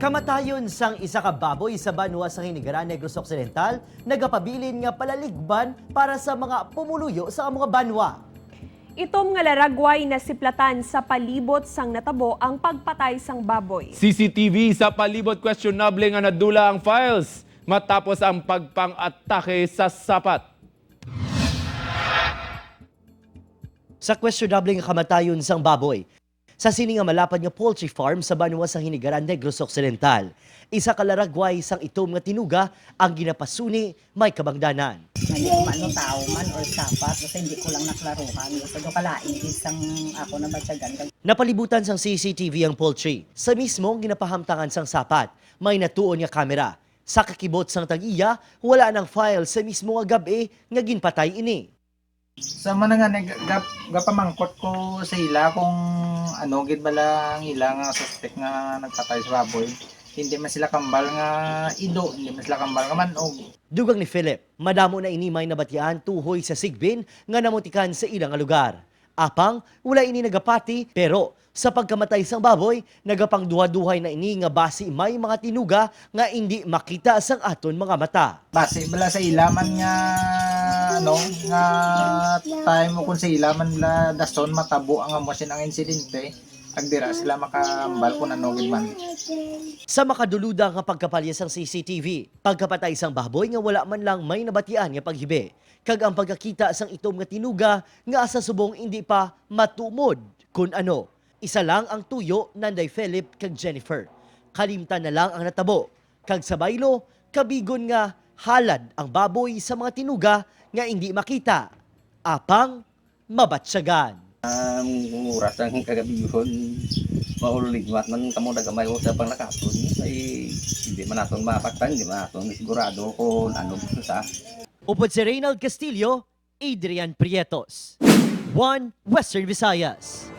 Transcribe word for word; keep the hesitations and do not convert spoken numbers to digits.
Kamatayon sang isa ka baboy sa banwa sa Hinigaran, Negros Occidental, nagapabilin nga palaligban para sa mga pumuluyo sa amo nga banwa. Itom nga laragway nasiplatan sa palibot sang natabo ang pagpatay sang baboy. C C T V sa palibot, questionable nga nadula ang files matapos ang pagpang-atake sa sapat. Sa questionable nga kamatayon sang baboy, sa sini nga malapad nga poultry farm sa banwa sa Hinigaran, Negros Occidental, isa ka laragway sang itom nga tinuga ang ginapasuni may kabangdanan. Hindi ko man no tao man or sapat, basta hindi ko lang naklaruhan. Basta do kalain gid sang ako nabatyagan. Kag Napalibutan sang C C T V ang poultry sa mismo nga ginapahamtangan sang sapat. May natuon nga kamera. Sa kakibot sang tag-iya, wala nang file sa mismo nga gab-i nga ginpatay ini. Sa man nga nag- gap, gapamangkot ko sa ila kung ano gid bala ang ila nga suspect nga nagpatay sa baboy. Hindi man sila kambal nga ido, hindi man sila kambal nga man-og. Dugang ni Philip, madamo na ini may nabatian tuhoy sa sigbin nga namutikan sa ila nga lugar. Apang wala ini nagapati, pero sa pagkamatay sang baboy, nagapangduhaduhay na ini nga basi may mga tinuga nga indi makita sang aton mga mata. Basi bala sa ila man nga ano nga time o kung sa ila man la dason matabo ang amo sin ang insidente, agdira sila makahambal kung ano gid man. Sa makaduluda nga pagkapalya sang C C T V, pagkapatay sang baboy nga wala man lang may nabatian nga paghibi, kag ang pagkakita sang itom nga tinuga nga sa subong indi pa matumod kun ano. Isa lang ang tuyo nanday Philip kag Jennifer. Kalimtan na lang ang natabo, kag sa baylo, kabigon nga halad ang baboy sa mga tinuga nga indi makita, apang mabatyagan. Ang oras ang kagabihon, mauligmat man kamo nagamay ko sa panglakaton. Ay, hindi man naton mapaktan, hindi man naton sigurado kung ano gusto sa. Upod si Reynald Castillo, Adrian Prietos, One Western Visayas.